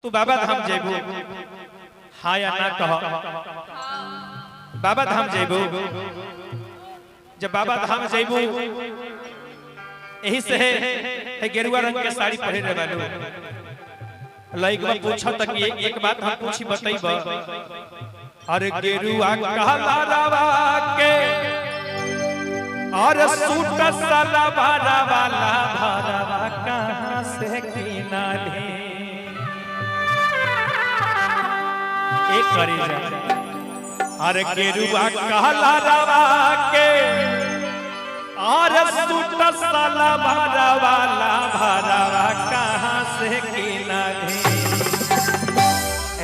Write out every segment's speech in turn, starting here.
तू बाबा धाम जेबू हाँ या ना कह? बाबा धाम जेबू? जब बाबा धाम जेबू यही से है गेरुआ रंग के साड़ी पहने वालो लइकवा पूछा तक एक बात हम पूछी बताइब। अरे गेरुआ कहला रावा के और सूट सला भरा वाला भरवा कहां से किना ले एक करे जा। अरे गेरुआ कहला रावा के और सूट सला भरा वाला भरवा कहां से किना ले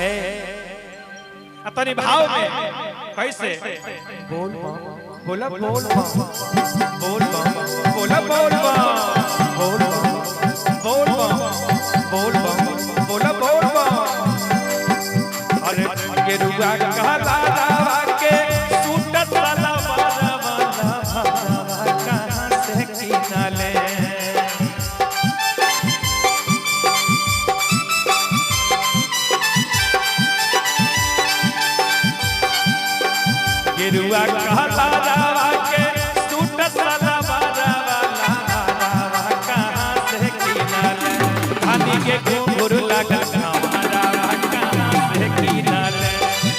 ए तनी भाव में कैसे बोल बोला बोल बोल बोल बोला बोल बोल बोल बोल बोला बोल। अरे गेरुआ कहला रावा के सूट सला भरा वाला भरवा कहां से किना ले। गेरुआ कहला रावा के सूट सला भरा वाला भरवा कहां से किना ले। धानी के घुंघरू लागल कमरवा कहां से किना ले।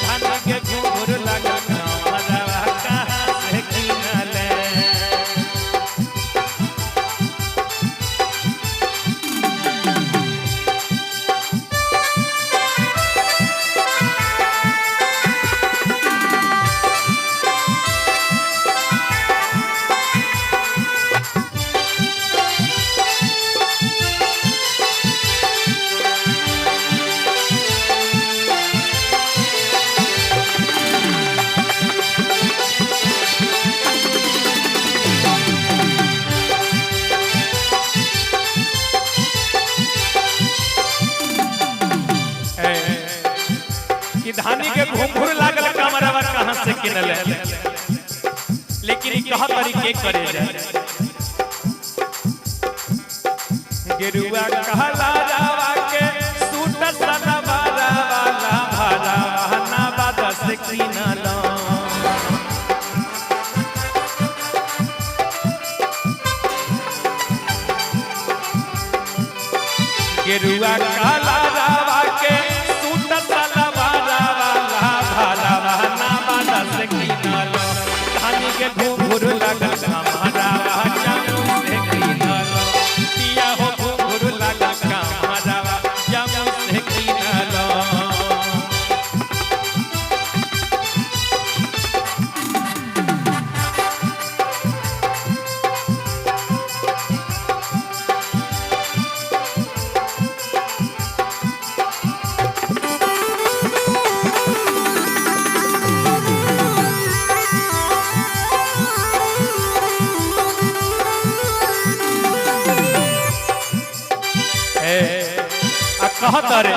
धानी के घुंघरू लागल कमरवा कहां से किना ले। कि धानी के घुंघरू लागल कमरवा कहां से किनले, लेकिन कह तरीके करे जाए। गेरुआ कहला रावा के सूट सला भरा वाला भरवा ना बाद से किनल। गेरुआ कहला रावा के सूट सला भरा वाला भरवा ना बाद से किनल। धानी के घुंघरू लागल कमरवा जामू से किनल। पिया हो घुंघरू लागल कमरवा जामू से किनल। आ कहत रे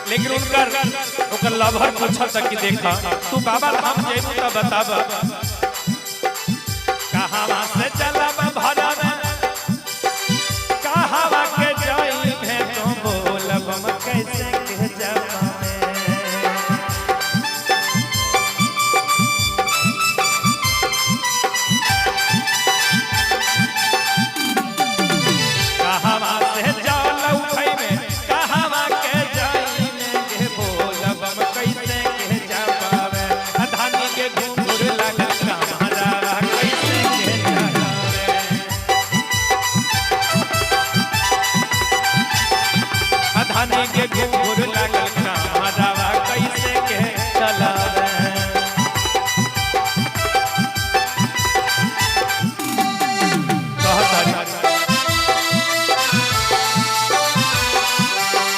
लेकिन उनकर ओकर लभर पूछत कि देखा तू बाबा धाम जेबू त बताब कहावा से चलब भरब कहावा के जाई भे तो बोलब हम कैसे के जबावे। कहावा से जाल उठैबे कहावा के जाई में के बोलब हम कैसे के जबावे। धानी के घुंघरू लागल कमरवा कैसे के जबावे। धानी के घुंघरू लागल कमरवा कैसे के चलावे। कहत हरी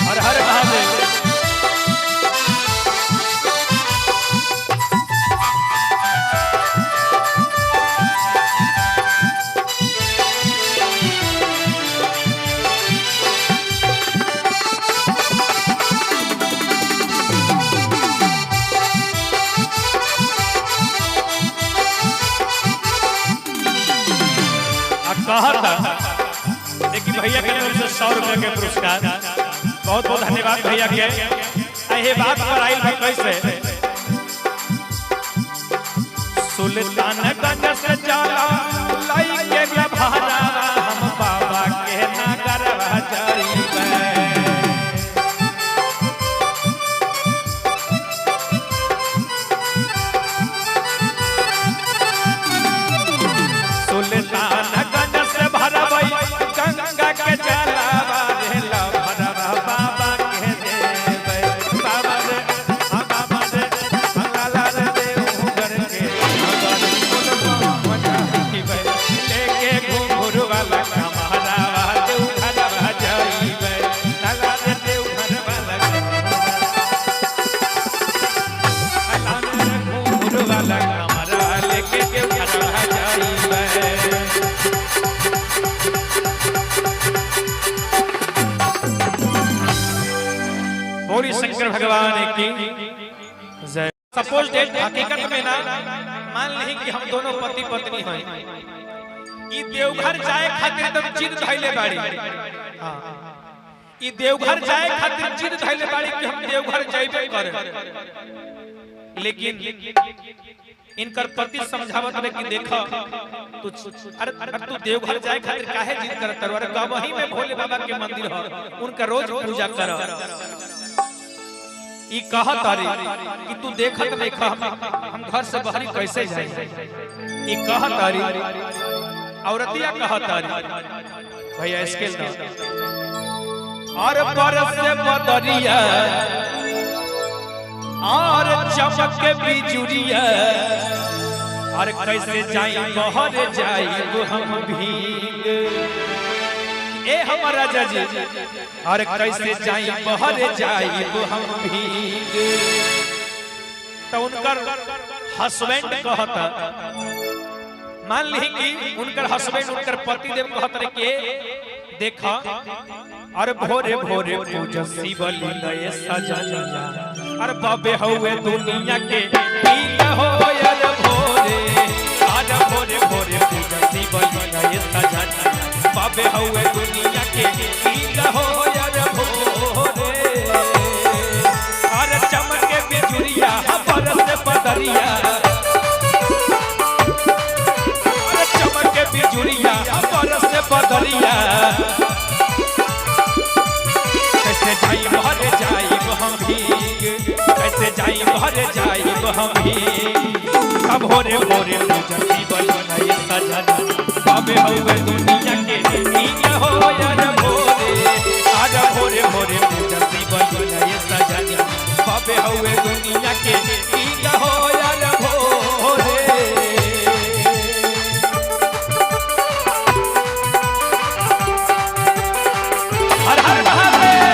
हर हर महादेव। आ कहता लेकिन भैया के तरफ से 100 रुपया के पुरस्कार। बहुत बहुत धन्यवाद भैया के। अहे बात पर आइल बा कैसे सुल्तानगंज से जाला लाई के भारा हम बाबा के नगरवा जाइबे। सुल्तानगंज से भरबई गंगा के जलावा रे भरवा बाबा के देबै। बाबा रे हाँ बाबा रे हाँ लाला रे देवघर के नगर बोलबम जाइबै। लेके घुंघरू वाला कमहरावा देवघरवा जाइबै। लाला रे देवघर वाला लाला रे घुंघरू वाला कमहरावा लेके देवघरवा जाइबै। गौरी शंकर भगवान की जय। सपोज डेट हकीकत में ना मान ली कि हम दोनों पति पत्नी हैं, ई देवघर जाए खातिर एकदम जिद धइले बाड़ी। हां, ई देवघर जाए खातिर जिद धइले बाड़ी कि हम देवघर जाइबे करे, लेकिन इनकर पति समझावत रहे कि देखो तू, अरे अरे तू देवघर जाए खातिर काहे जिद करत रहो? अरे गवही में भोले बाबा के मंदिर हो, उनका रोज पूजा कर। ई कहत अरे कि तू देखत नहीं खा, हम घर से बाहरी कैसे जाए? ई कहत अरे, औरतिया कहत अरे भैया स्केल दो। और बरस बदरिया और चमक बिजुरिया, और कैसे जाई बहर जाई हम भीग। ए हमर राजा जी, और कैसे जाई बहर जाई हम भीग। तो उनकर हस्बैंड कहता, मान ली कि उनकर हस्बैंड उनकर पति देव कहत रहे के देखा, अरे भोरे भोरे पूजा शिवलिंग ए सजनिया, अरे बाबे हउए दुनिया के पील हो। अरे भोरे, अरे भोरे भोरे पूजा शिवलिंग ए सजनिया, बाबे हउए दुनिया के पील हो। अरे भोरे, अरे चमके बिजुरिया बरस बदरिया, अरे चमके बिजुरिया बरस बदरिया, कैसे जाई भर जाई हम भीग, कैसे जाई भर जाई हम भीग। अब भोरे भोरे पूजा शिवलिंग ए सजन, बाबे हउए दुनिया के नीक हो। यार भोरे, आज भोरे भोरे पूजा शिवलिंग ए सजन, बाबे हउए दुनिया के नीक हो। यार भोरे हर हर महादेव।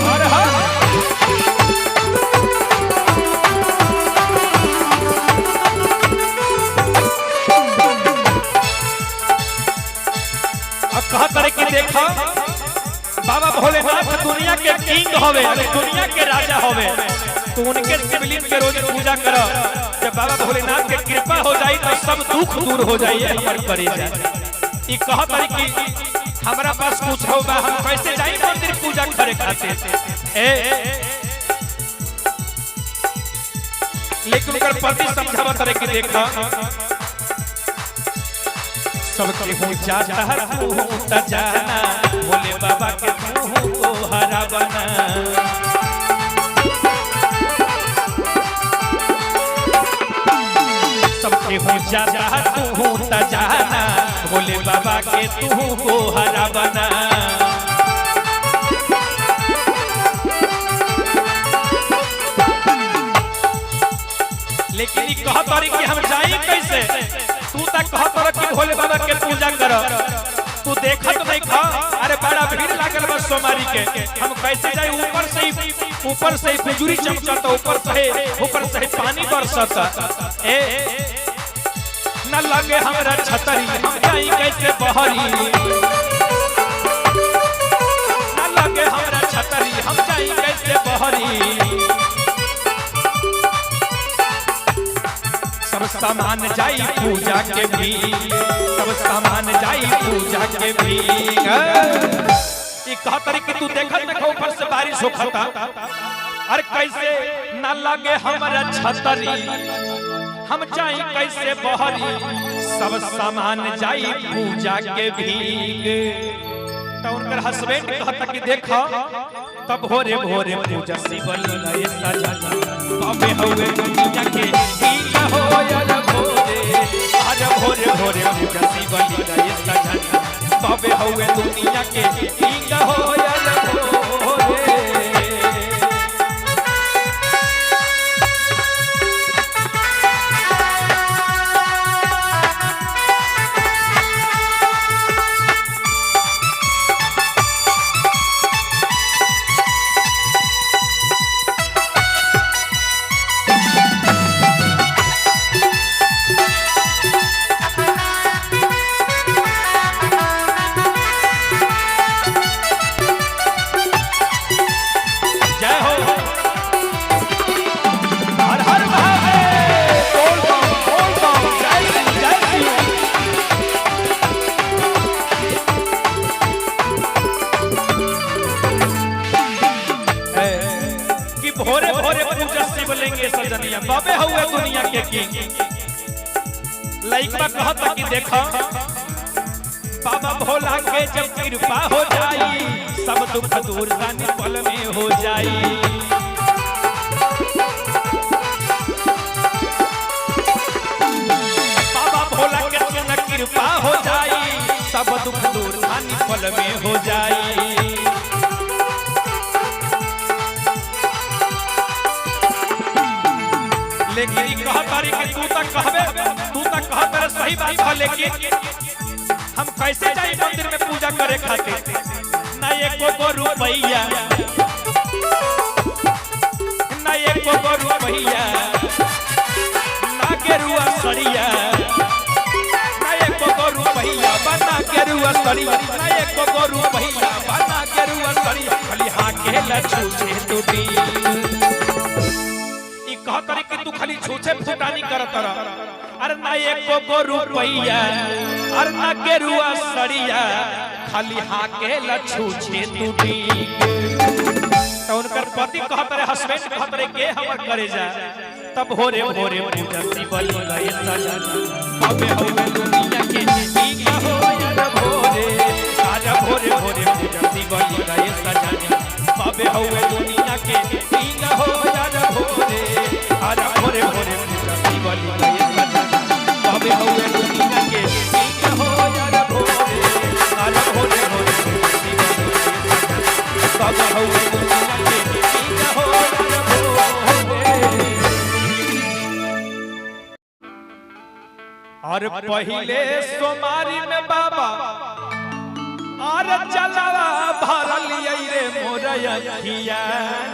हर हर अब कहत रहे कि देखा बाबा भोलेनाथ दुनिया के किंग होवे, दुनिया के राजा होवे, तो उनके शिवलिंग के रोज पूजा कर। जब बाबा भोलेनाथ के कृपा हो जाई तो सब दुख दूर हो जाई हमर परे जाए। ई कहत रहे कि हमरा पास कुछ हो बा, हम कैसे जाई मंदिर पूजा करे खातिर? ए लेकिन उनकर पति समझावत रहे कि देखा सबके हो जाता है तू त जाना, भोले बाबा के तू को हरा बना। सबके हो जाता है तू त जाना, भोले बाबा के तू को हरा बना। लेकिन ई कहत रही कि हम जाई कैसे? तू त कहत रह कि भोले बाबा के पूजा कर, तू देखत नहीं खा, अरे बड़ा भीड़ लागल बा सोमारी के, हम कैसे जाई? ऊपर से ही बिजुरी चमकत, ऊपर से ही पानी बरसत। ए न लगे हमरा छतरी, हम जाई कैसे बहरी? न लगे हमरा छतरी, हम जाई कैसे बहरी? सामान जाई पूजा के भी, सब सामान जाई पूजा के भी। ई कहतरी कि तू देखत देखो ऊपर से बारिश होखता, अरे कैसे न लगे हमरा छतरी, हम जाई कैसे बहरी, सब सामान जाई पूजा के भीग। तो उनकर हस्बैंड कहता कि देखो तब भोरे भोरे पूजा शिवलिंग सजा, तबे हुए दुनिया के ठीक हो यार भोरे, आज भोरे भोरे पूजा शिवलिंग सजा, तबे हुए दुनिया के ठीक हो यार भोरे। जय हो, हर हर महादेव, बोल बम बोल बम, जय श्री जय श्री। कि भोरे भोरे पूजा शिवलिंग सजनिया, बाबे हुए दुनिया के किंग। लइका कहता कि देखा बाबा भोला के जब कृपा हो जाई, सब दुख दूर जानी पल में हो जाई। बाबा भोला के सुन कृपा हो जाई, सब दुख दूर जानी पल में हो जाई। लेकिन ई कह तारी कि तू तक कहबे, तू तक कह तारे सही बात है, लेकिन हम कैसे जाई मंदिर में पूजा करे खातिर, ना एको गो रुपैया, ना एको गो रुपैया, ना गेरुआ सड़िया, ना एको गो रुपैया बना गेरुआ सड़िया, ना एको गो रुपैया बना गेरुआ सड़िया, खाली हाके ला छूछे टूटी। ई कह तारी कि तू खाली छूछे फुटानी करत रह, अरे ना एको गो रुपैया, अरे ना गेरुआ सड़िया, खाली हाके ला छूछे टूटी। तो उनकर पति कहत रहे, हस्बैंड कहत रहे के हमर करे जा, तब भोरे भोरे पूजा शिवलिंग सजा, तबे होवे दुनिया के ठीक हो यार भोरे, आज भोरे भोरे पूजा शिवलिंग सजा, तबे होवे दुनिया के ठीक हो यार भोरे, आज भोरे भोरे पूजा शिवलिंग सजा, तबे होवे दुनिया के ठीक हो यार भोरे, आज भोरे भोरे पूजा शिवलिंग सजा, तबे होवे दुनिया के ठीक हो यार भोरे। और पहले सोमारी में बाबा और चलावा भरल रे मोर अखिया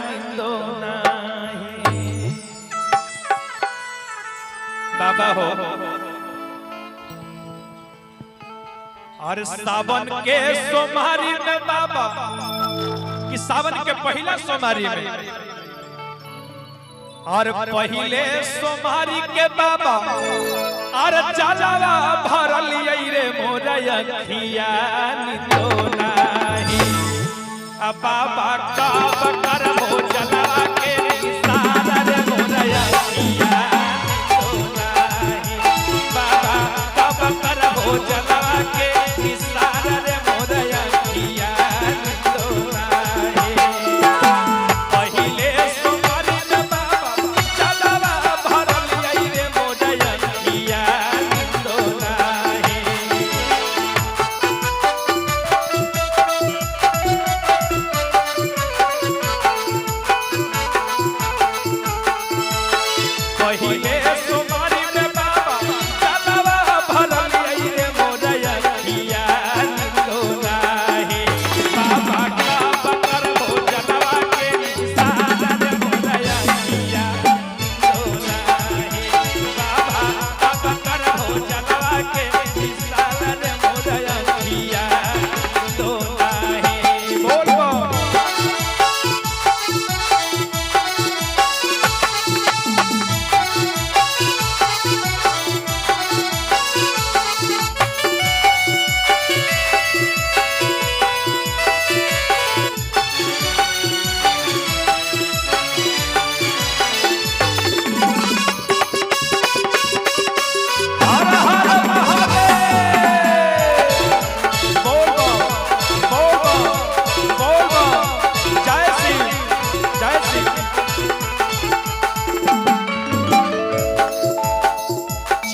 निंदो नाही। बाबा हो, और सावन के सोमारी में बाबा कि सावन के पहला सोमारी में, और पहले सोमारी के बाबा और चलावा भरल रे मोर अखिया निंदो नाही। बाबा का बकर हो चलावा के इशारा रे मोर अखिया निंदो नाही। बाबा का बकर हो चलावा के इशारा रे मोर अखिया निंदो नाही। पहिले सोमारी में बाबा चलावा भरल रे मोर अखिया निंदो नाही।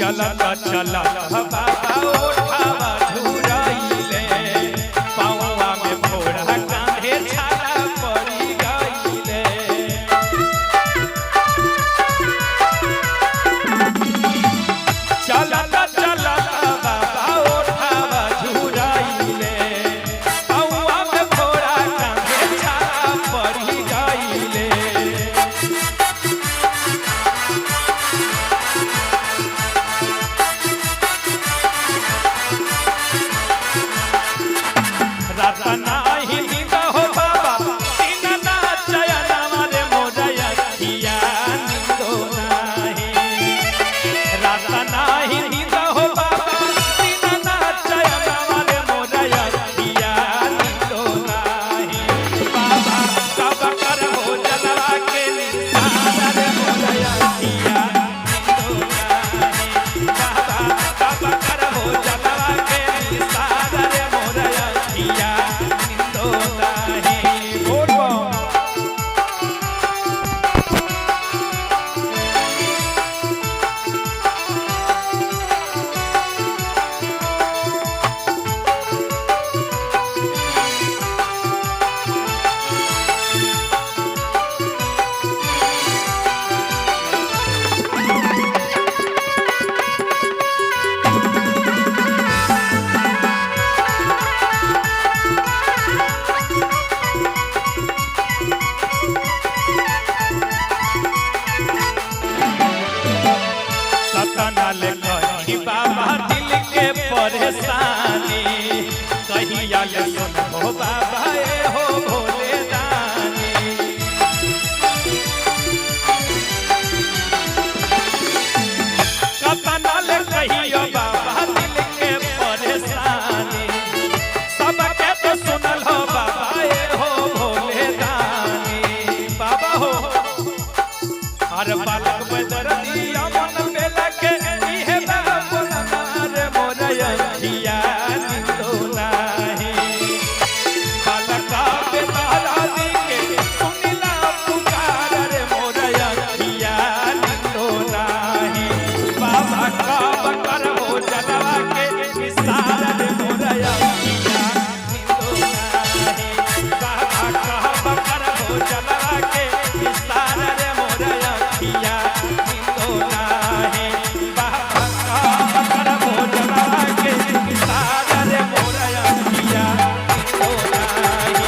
चलत चलत बाबा ओठावा झुराइले, पाँवा में फोड़ा कांधे छाला पड़ी गइले। चलत चलत बाबा ओठावा झुराइले, पाँवा में फोड़ा कांधे छाला पड़ी गइले। रात नाही नींद हो बाबा दिन ना चयनवा रे मोरया खिया नींदो नाही। रात नाही नींद हो बाबा दिन ना चयनवा रे मोरया खिया नींदो नाही। बाबा कब कर हो जलवा के निशान रे मोरया खिया नींदो नाही। बाबा कब कर हो जलवा के निशान रे मोरया खिया नींदो नाही। बोल बम। सतना ले कही बाबा दिल के परेशानी, कहिया ले सुन हो बाबा ए हो भोले दानी। कतना ले कहियो बाबा दिल के परेशानी, सबके तो सुनल हो बाबा ए हो भोले दानी। बाबा हो हर बालक बदर दिया मन बेला के इहे बाबा रे मोरया खिया निंदो नाही। बालक बेतारा दी के सुनिला पुकार रे मोरया खिया निंदो नाही। बाबा का बकर हो जलवा के विस्तार रे मोरया खिया निंदो नाही। बाबा का बकर हो जलवा के विस्तार रे मोरया खिया निंदो नाही। बाबा का बकर हो जलवा के विस्तार रे मोरया खिया निंदो नाही।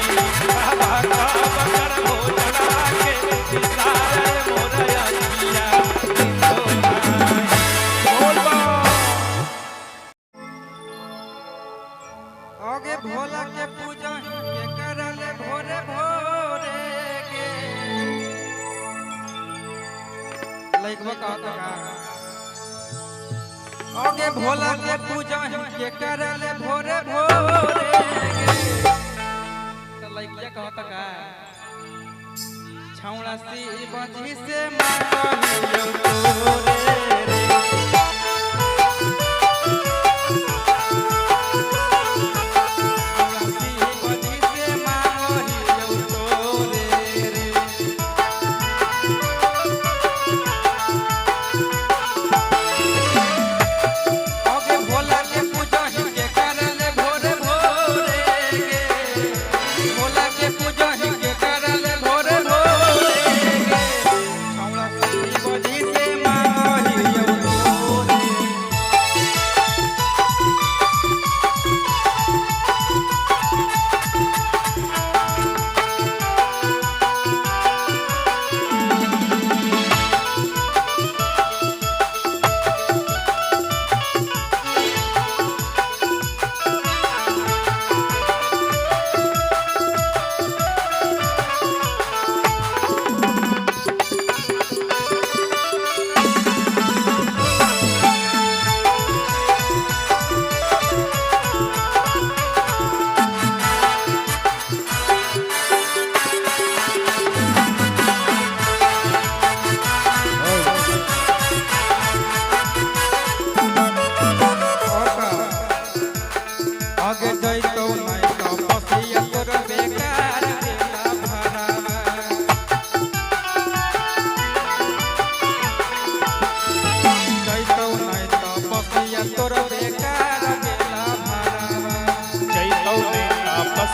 बाबा का बकर हो जलवा के विस्तार रे मोरया खिया निंदो नाही। बोल बम। आगे भोला के पूजा के करल भोरे भोरे के लइकवा कहत का आगे भोला के पूजा के करल भोरे भोरे के त लइकिया कहत का छौड़ा सी बजी से मां कहियो तोरे रे।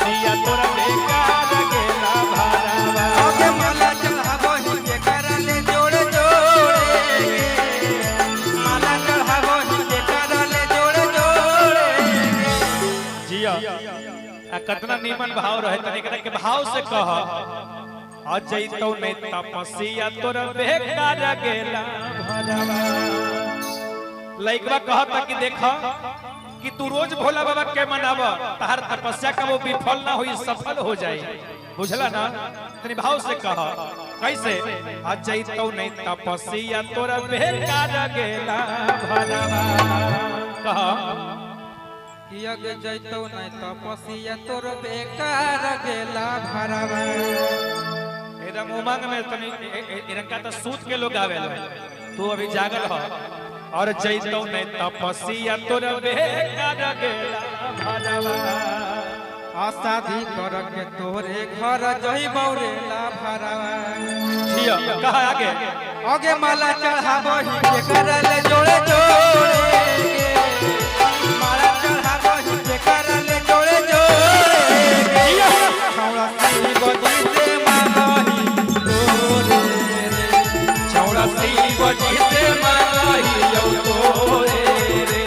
तपस्या तोरा बेकार गेला भरावा। ओके माला चढ़ावही के करले जोड़े जोड़े गे। माला चढ़ावही के करले जोड़े जोड़े गे। जिया आ कतना नीमन भाव रहे तनी एकरा के भाव से कह आ जइतौ नहीं तपस्या तोरा बेकार गेला भरावा। लइकवा कहता कि देख कि तू रोज भोला बाबा के मनाव, तहार तपस्या का वो विफल ना होई, सफल हो जाई। बुझला ना? तनी भाव से कह कैसे। आ जइतौ नहीं तपस्या तोरा बेकार गेला भरावा। कह कियग जैतौ नहीं तपसिया तोर बेकार गेला भरावा। एकदम उमंग में तनी इनका तो सूत के लोग आवेला, तू अभी जागल हो। और जइतौ नहीं तपस्या तोर बेकार गेला भरावा। असाधी कर के तोरे घर जइबौ रे ला भरावा। जिया कहा आगे। ओगे माला चढ़ावही के करले जोड़े जोड़े गे। माला चढ़ावही के करले जोड़े जोड़े गे। छौड़ा शिव जी से मांगही तोरे रे। छौड़ा शिव जी से मांगही यौ तोरे रे।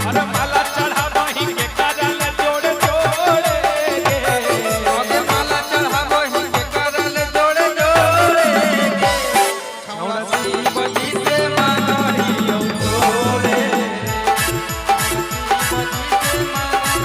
अरे माला चढ़ावही के करल जोड़े जोड़े गे। ओगे माला चढ़ावही के करले जोड़े जोड़े गे। छौड़ा शिव जी से मांगही तोरे रे। शिव जी से मांगही।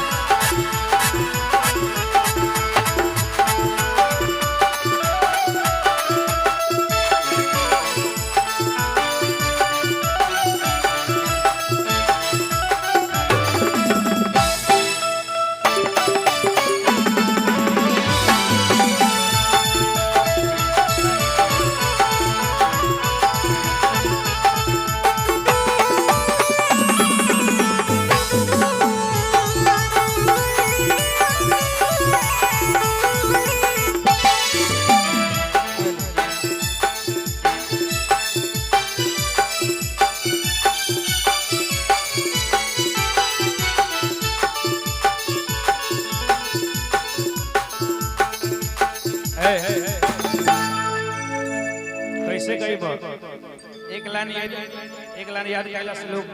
ए, कैसे गई बा? एक लाइन याद, एक लाइन याद कैला से लोग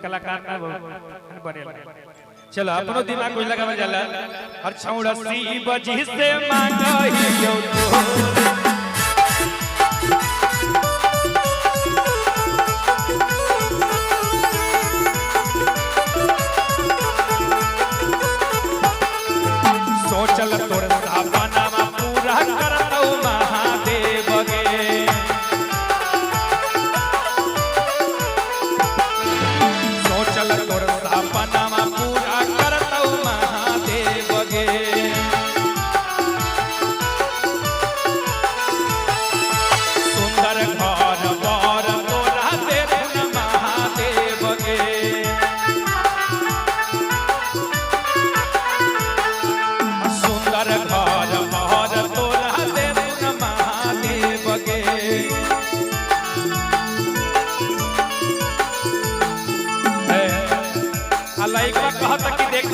कलाकार ना बनेला। चलो अपनो दिमाग कुछ लगावल जाला। हर छौड़ा शिव जी से मांगही यौ तोरे। सोचल तोर सपनावा पूरा करतौ महादेव गे। सोचल तोर सपनावा पूरा करतौ महादेव गे। सुंदर घर बर तोरा देथुन महादेव गे। सुंदर घर बर तोरा देथुन महादेव गे। ए, आ लइकवा कहत कि देख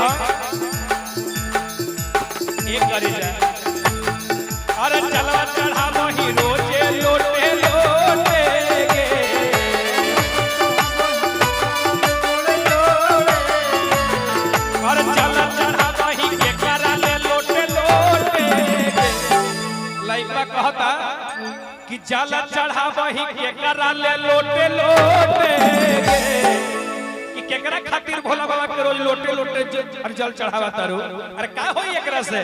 एक करे जा। अरे चलवा चढ़ावही रोजे लोटे लोटे गे। जोड़े जोड़े। अरे चल चढ़ावही के करा ले लोटे लोटे गे। लइकवा कहता कि जल चढ़ावही के करा ले लोटे लोटे गे। कि केकरा खातिर भोला बाबा के रोज लोटे लोटे अरे जल चढ़ावा तारू, अरे का होई एकरा से?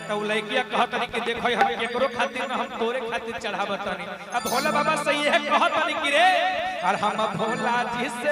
तो उ लइकिया कहत रही कि देखो हम केकरो खातिर ना, हम तोरे खातिर चढ़ावत तानी। अब भोला बाबा से यह कहत तानी कि रे और हम भोला जी से